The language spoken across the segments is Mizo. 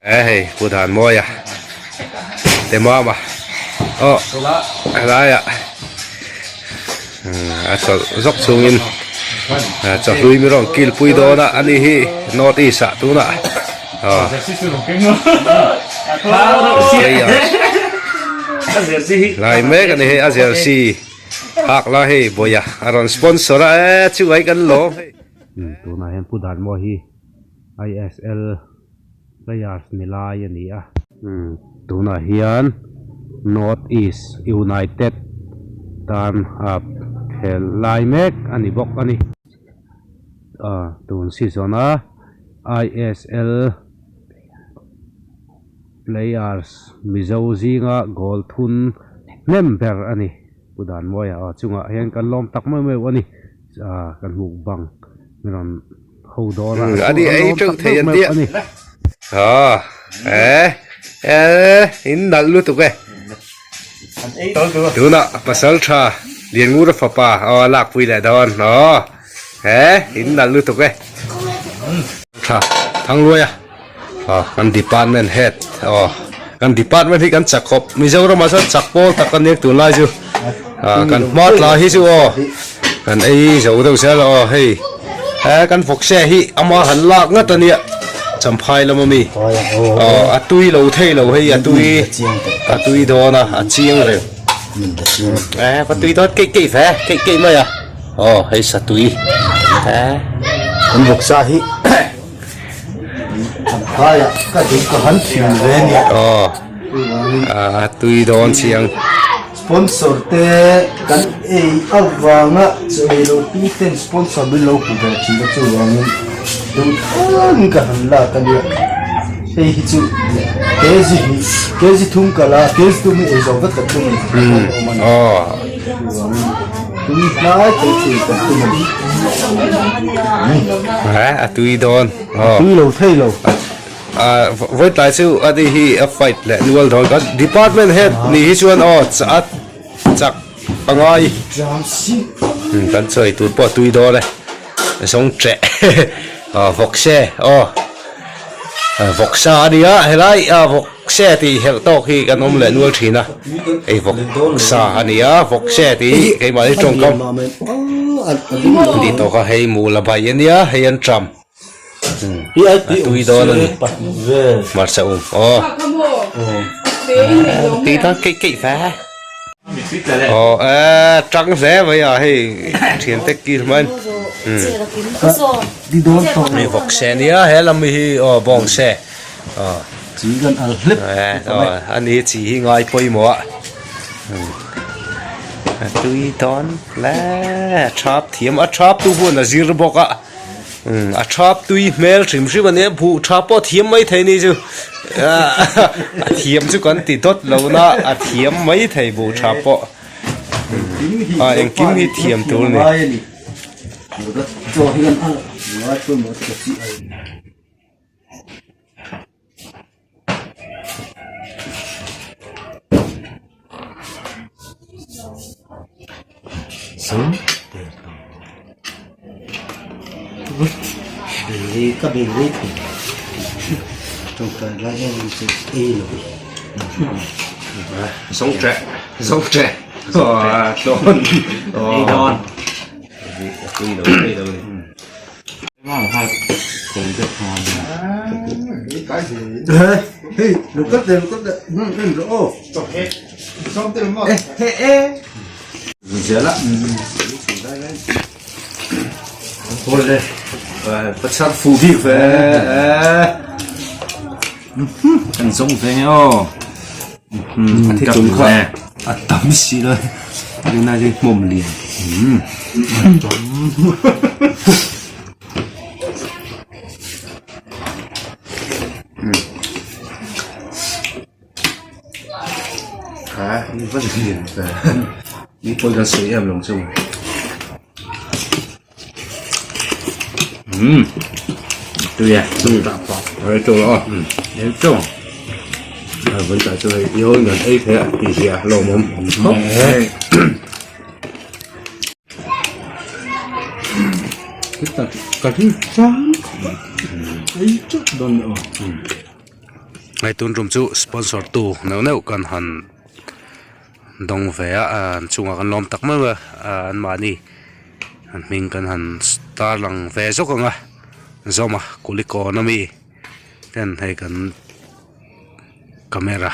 E hei Pu Danmawia te mama aw helaiah a chawlh zawk chungin chawhlui mi rawn kilpui dawn a ani hi North East ah tunah aw lai mek ani hei a jersey hak la hei bawia a rawn sponsor a e chungai kan lawm hei. Tunah hian Pu Danmawia hi ISL players ni lai a ni a. Tunah hian North East United tan a khel lai mek a ni bawk a ni. Tun season a ISL players Mizo zinga goal thun hnem ber a ni. Pu Danmawia chungah hian kan lawm tak mai mai a ni. Kan hmuh bang mi rawn ho dawn a a ni ei teuh thei an tia ha e e in nalh lutuk e tunah pasal tha Lianngura fapa aw a lakpui leh dawn aw e in nalh lutuk e tha Thangluaia aw kan department head aw kan department hi kan chak khawp Mizoramah chuan chak pawl tak a nia tunlai chu ah kan hma tla hi chu aw kan ei zo deuh zel a aw hei he kan vawkse hi ama han lak ngat a nia champhai lam ami aw a tui lo thei lo hei a tui a tui dawn a a chiang reng e va tui dawn keih keih ve keih keih mai a aw hei satui e kan vawksa hi. Aw a tui dawn chiang. Sponsor te kan ei avanga chaw ei lo tu ten sponsor min lo hmu ve thin a chuvangin duhthawngin ka han lak a nia hei hi chu kg hi kg thum ka la kg thum hi ei zo vek ka tum a ni chuvangin tui hnai te chu kan tum a ni. A tui dawn. Tui lo thei lo. Vawi tlai chu a ni hi a fight leh nual dawn kan department head ni hi chuan aw a chak a ngai kan sawi tur pawh a tui dawn e zawng ṭeh aw vawkse aw vawksa a nia helai a vawkse tih helh tawk hi kan awm leh nual thin a hei vawksa a nia vawkse tih hi keimahni tawngkam ni tawk a hei mula bai a nia hei an ṭam. A tui dawn a ni hmarcha um aw tui dawn keih keih ve aw e tang hle mai a hei thian te kil hman hei vawk se nia he lam hi aw bawng se aw a ni chi hi ngai pawimawh a a tui dawn hle a thap thiam a thap tu huan a zir bawk a. A thap tui hmel hrim hrim a nia buh tha pawh a thiam mai thei ni chu a thiam chu kan ti dawt lo na a thiam mai thei buh tha pawh a engkim hi thiam tur a ni. Zawng ṭeh zawng ṭeh tlawn A tam si lo tuna hi hmawm lian a va lian ve ni pawi kan sawi em lo chu umm tui e tui tak pawh a tui aw ei tawng a vawi tah chu hei i hawi ngan ei theih a tih hi a lawmawm awm khawp mai ka ring chang khawp a ei teuh dawn aw. Hei tun tum chu sponsor tu neuh neuh kan han dawng ve a an chungah kan lawm tak mai a an mahni an hming kan han tar lang ve zawk ang a zawm a kulikawn ami ten hei kan camera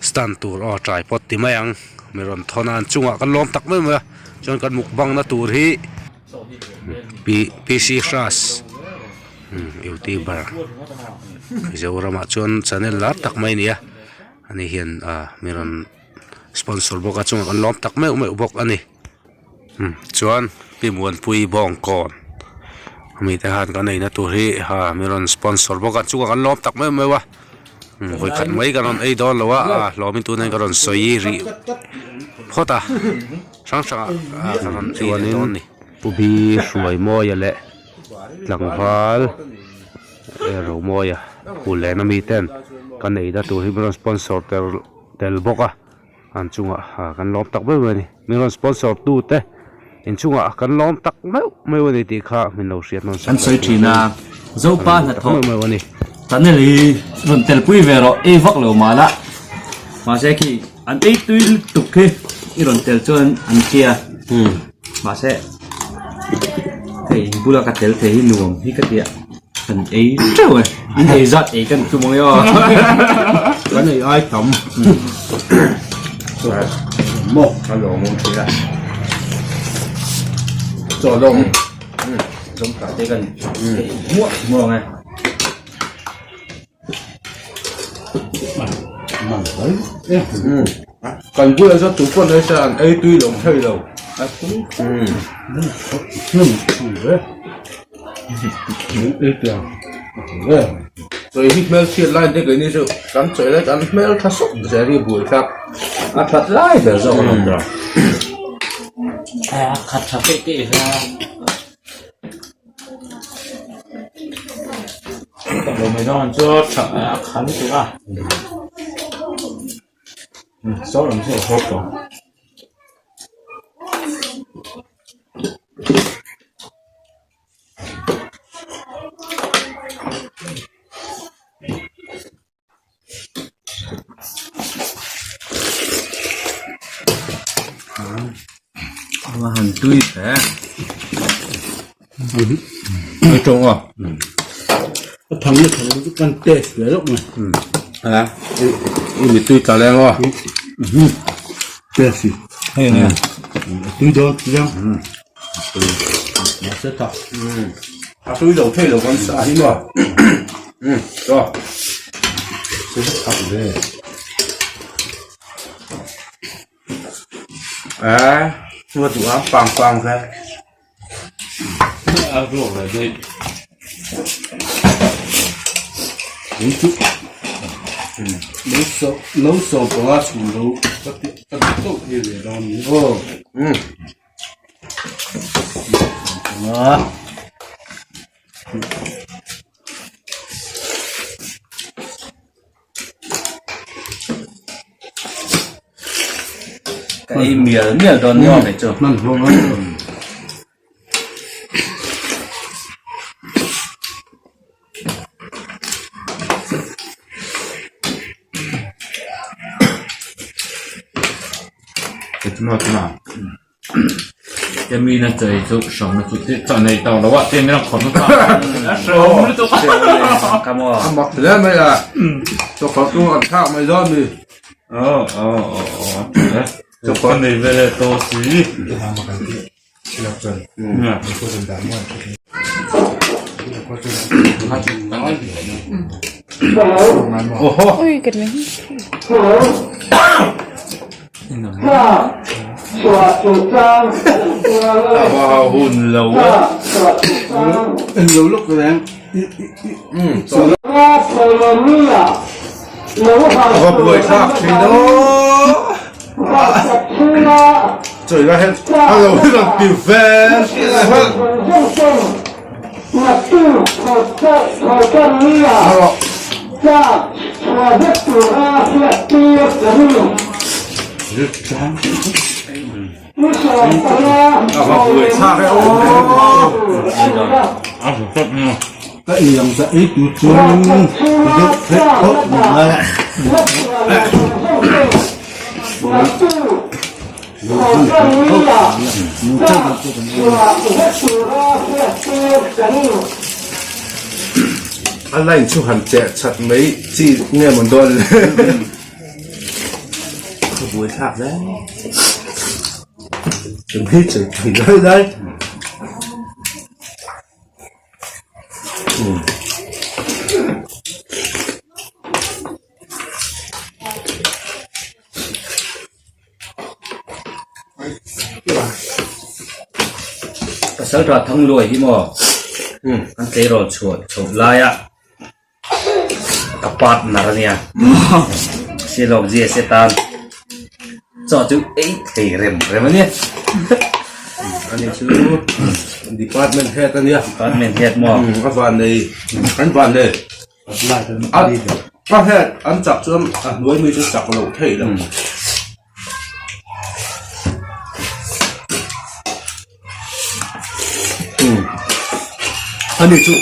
stand tur aw tripod ti mai ang mi rawn thawn a an chungah kan lawm tak mai mai a chuan kan mukbang na tur hi P C Hras youtuber Mizoramah chuan channel lar tak mai a ni a ani hian ah mi rawn sponsor bawk a chungah kan lawm tak meuh meuh bawk a ni chuan Pi Muanpui Bawngkawn mite khan kan eina tur hi ha mi rawn sponsor bawk a chungah kan lawm tak meuh meuh a vawikhat mai kan rawn ei dawn lo a ah hlawmin tunah hian ka rawn sawi rih phawt a. Hrang hrangah ka rawn ei leh dawn a ni. Pu Bi Hruaimawia leh tlangval Romawia Hulen ami ten kan eina tur hi min rawn sponsor tel tel bawk a an chungah kan lawm tak meuh mai a ni. Min rawn sponsor tu te inchungah kan lawm tak meuh meuh a ni tih kha min lo hriat nawn sak An sawi thin a, Zopa hnathawh meuh meuh a ni. Channel hi rawn telpui ve rawh ei vak lo mahla mahse khi An ei tui lutuk khi i rawn tel chuan an tia mahse hei in bula ka tel thei hi nuam hi ka tia kan ei teuh e in ei zat ei kan tum ang e aw kan ei ai tam maw a lawm awm thei a chaw lawm zawng tah te kan ei muah muah ang e. Kan bulah chuan tu pawh nei se an ei tui lo thei lo. Chawi hi hmel chhiat lai te keini chu kan chawi lai kan hmel tha sawt zel hi buai thlak a that lai ber zawk a lo ni. A khat tha peih peih a. A han tui hle. Ai tawng a. A thang na thang chu kan test ve lawk mai. A i mi tui tla leng aw. Test hi. Hei nge. Tui dawn chiang. Mahse tha. A tui lo thei lo kan sa hi maw. Chaw. A chua duh ang pang pang ve. A ruak ve daih. Lo so lo so panga chhun lo ka ti ka ti tawk hi ve dawn ni aw. Ka ei mial mial dawn ni awm e chu. Hman hlawm a. Kemi na chei chu hram na chu tih chah nei tawh lo a tin ila khawp na ta a hreawm lutuk a mak hle mai a chawkawr chu an thlak mai dawn mi aw aw aw aw chawkawr nei ve leh tawh si Hun lo en lo lawk reng a buai thlak thin aw chawi lai hian a lo hi rawn ti vel A va buai thlak e aw. Ka ei ang za ei tu chuan. Deuh hlek phawt ni ngai a. A line chu han cheh that mai chi nge mawn dawn le. Ka buai thlak hle. Hi chu tui lai lai. Pasal tha Thangluai hi maw an tleirawl chhuah chhoh laia ka partner a nia Shillong GSA tan chaw chu ei thei rem rem a nia Ani chu department head a nia department head maw a van nei an van nei. A head an chak chuan a hnuai mi chu chak loh theih lo. Ani chu.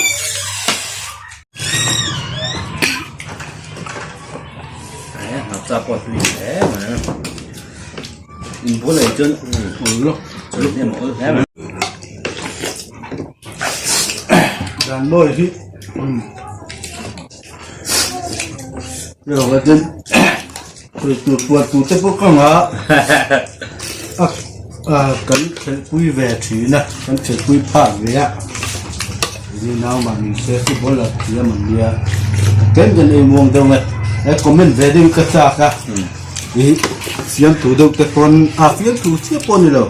Hmarcha pawh tui hle mai a. Inbual ei chuan ul lawk chu hnem a ul hle mai. Dan mawi hi Lawng atin tur puan tur te pawh ka ngah a kan khelhpui ve thin a kan khelhpui phak ve a ni nau mah ni se football a thiam ang nia tlem kan ei muang deuh nge he comment ve deuh ka chak a ih fiamthu deuh te pawn a fiamthu chiah pawh a ni lo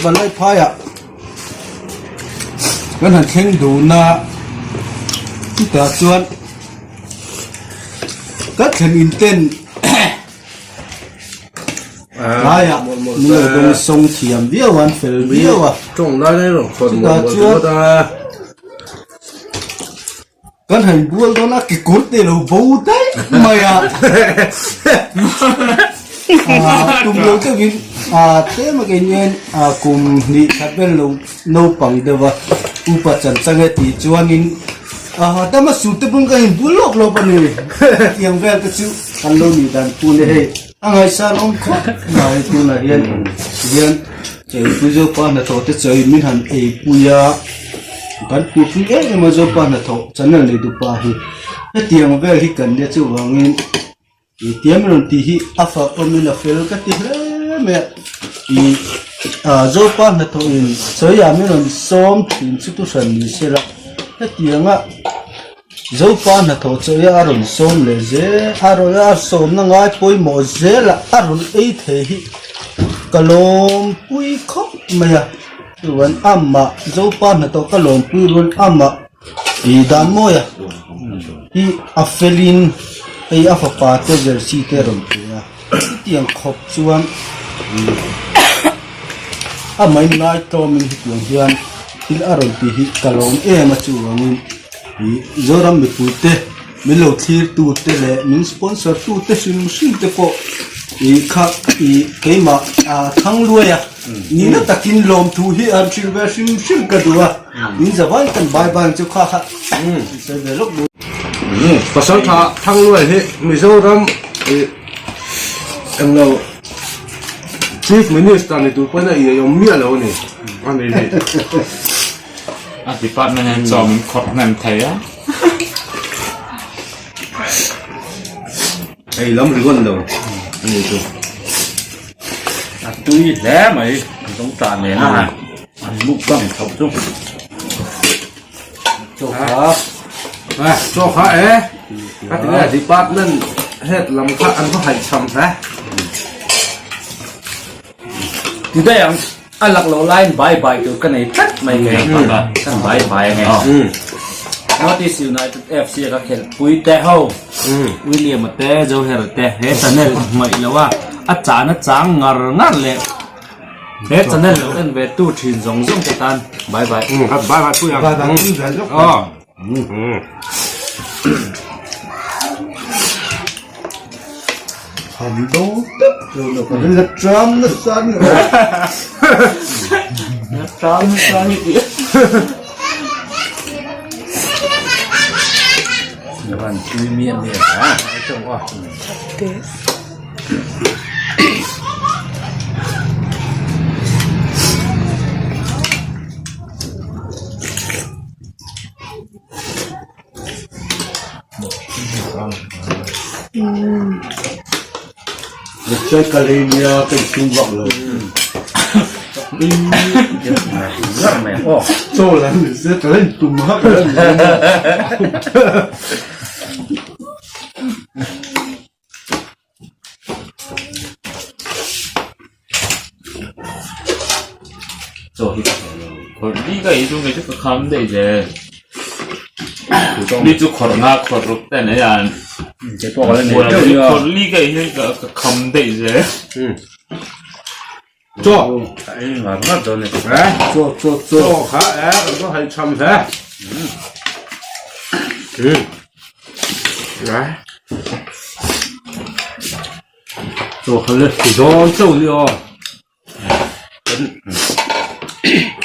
Valai phaiah. Kan han thleng dun a, chutah chuan ka thlen in ten tlaiah min lo dawng sawng thiam viau a an fel viau a, chutah chuan Kan han bual dawn a kekawr te lo bo daih mai a tum lo deuhin tlem a kei hian kum hnih khat vel lo naupang deuh a upa chan chang e tih chuanin dama suit te pawh ka inbual lawk lawk a ni tiang vel te chu kan lo nih dan pun e hei a ngaihsan awm khawp mai tunah hian hian Eipui Zopa hnathawh te chawi min han eipui a, kan purpui em em a Zopa hnathawh channel nei duh pa hi hetiang vel hi kan nia chuvangin ih tiam rawn tih hi a fak awmin a fel ka ti hle mai a ih ah Zopa hnathawh in chawi ah min rawn sawm thin chu tu hran ni se la hetianga Zopa hnathawh chawi a rawn sawm leh zel a rawn a sawmna ngai pawimawh zel a a rawn ei thei hi ka lawmpui khawp mai a chuan amah Zopa hnathawh ka lawmpui rual amah ih dan mawi a hi a felin hei a fapa te jersey te a rawn pe a chutiang khawp chuan amah in ngai tlawmin hetiang hian thil a rawn tih hi ka lawm em a chuvangin ih Zoram mipui te min lo thlir tu te leh min sponsor tu te hrim hrim te pawh ih kha ih keimah ah Thangluai a nihna takin lawmthu hi an hrilh ve hrim hrim ka duh a in zavai kan bye bye ang chu kha kha sawi ve lawk duh. Pasaltha Thangluai hi Mizoram ih englo Chief Minister ni tur pawhin a iaiawm miah lo a ni a ni hi. A department hian chaw min khawrh hnem thei a. Ei lam ringawt lo a ni chu. A tui hle mai zawng tah nen a an mukbang tho chu. Chaw kha. À, chaw kha e. Ka ti nge department head lam kha an va haih cham hle. Ti daih ang, a lak loh laiin bai bai tur ka nei tlat mai nge kan bai bai ange. North East United FC a ka khelh pui te ho William a te Zoher te he channel hmaih lo a a chahna chang ngar ngar leh He channel lo en ve tu thin zawng zawng te tan bye bye. Bye bye pui ang. Bye bye pui ve lawk. Ham do tep lo lo ka la tram nasa ni. La tram nasa ni. Van tui miah miah a. Mi chu khawrh nga khawrh ruk te nei a khawrh li ka ei hi ka kham daih zel. Chaw chaw chaw chaw kha e kan chu hai tham hle. Chaw kha le ti dawn chauh ni aw.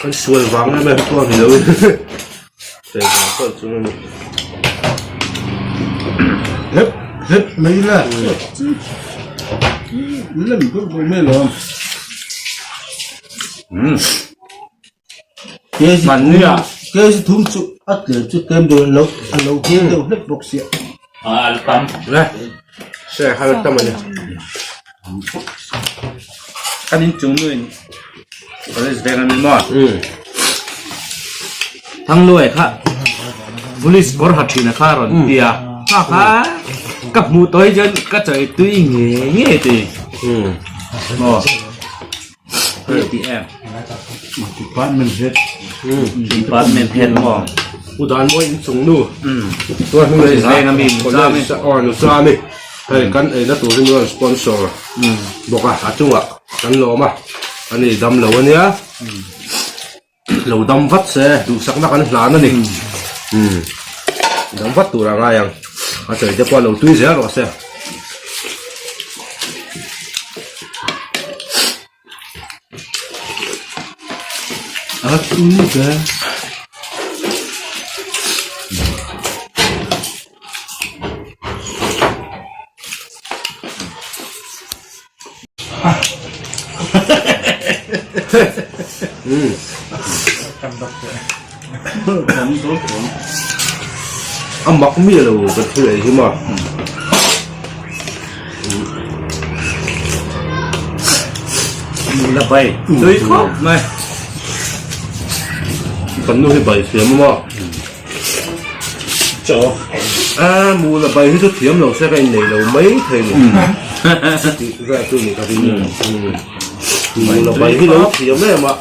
Kan sual vang em em pawh a ni lo in sawi vang pawh chu a ni. Hlep hlep mai la lem deuh deuh mai lo. Kg thum chu a tlem chu tlem deuh lo a lo hel deuh hlek bawk sia. Le se hal tam a ni. Kan inchung nuin college veng a ni maw? Thangluai kha police kawr ha thin a kha rawn ti a. Kha kha ka hmuh tawh hi chuan ka chawi tui ngei ngei ti. Maw? Hei ti em. Department head. Department head maw? U dan mawi in chung nu. Tuan hnu lei Veng a mi nu mi. Aw nu cha mi. Hei kan eina tur hi min sponsor bawk a a chungah kan lawm a ani dam lo ania. Lo dam vat se duhsakna kan hlan a ni. Dam vat tur a ngai ang. A chawi te pawh a lo tui zel rawh se. A tui zel. A mak miah lo ka thil ei hi maw. La bai tui khawp mai. Kan nu hi bai thiam a maw. Chaw a mu la bai hi chu thiam lo se ka innei lo mai thei ni tih vel chu ni ka ring mu la bai hi lo thiam em a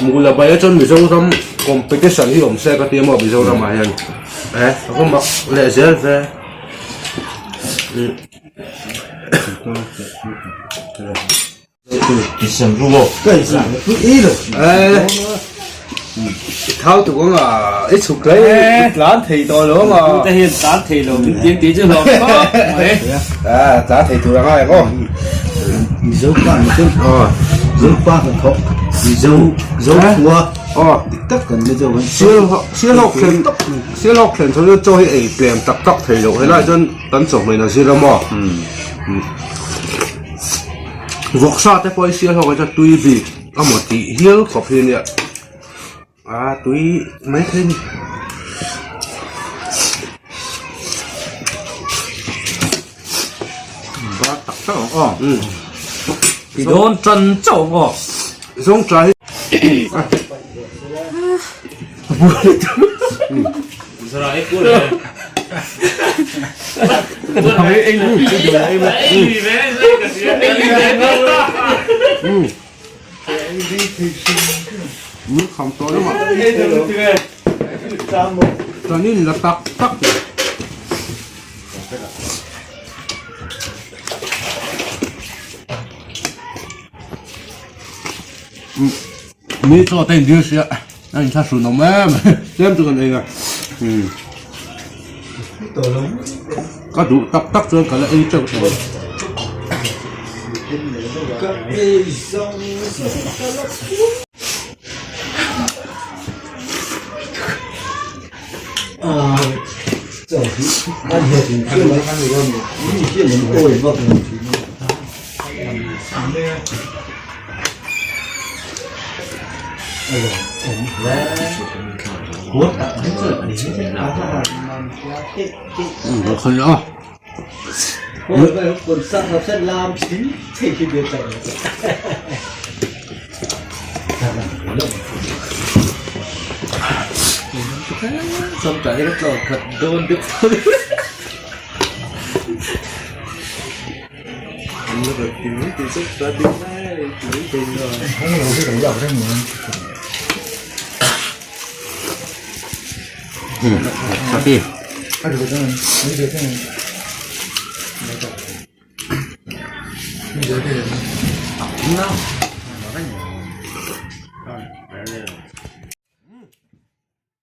mu la bai chuan Mizoram competition hi awm se ka ti maw Mizoram ah hian e a va mak leh zel ve. Thau tu kawng a i chhuk hlei i tlan thei tawh lo maw? Tute hian tlan thei lo min tiang tih chu hlawm khawp mai. A tlan thei tur a ngai ang aw. Mizo pa ni chu Mizo pa hnathawk Mizo Zo khua dik tak kan ni zawk an Sialhawk thlen Sialhawk thlen chu chaw hi ei tlem tak tak thei loh helai chuan kan chawhmeh a zir a maw. Vawksa te pawh hi sial ho kha tui bik a maw tih hial khawp hi ania a tui mai thei a ni. Bar tak tak ang aw. Ti dawn tan chauh ang aw. Zawng tla hi. La tak tak. Mi chaw te in dil sia a in thlahrun awm em tlem chu kan ei a ka duh tak tak chuan ka la ei teuh thin.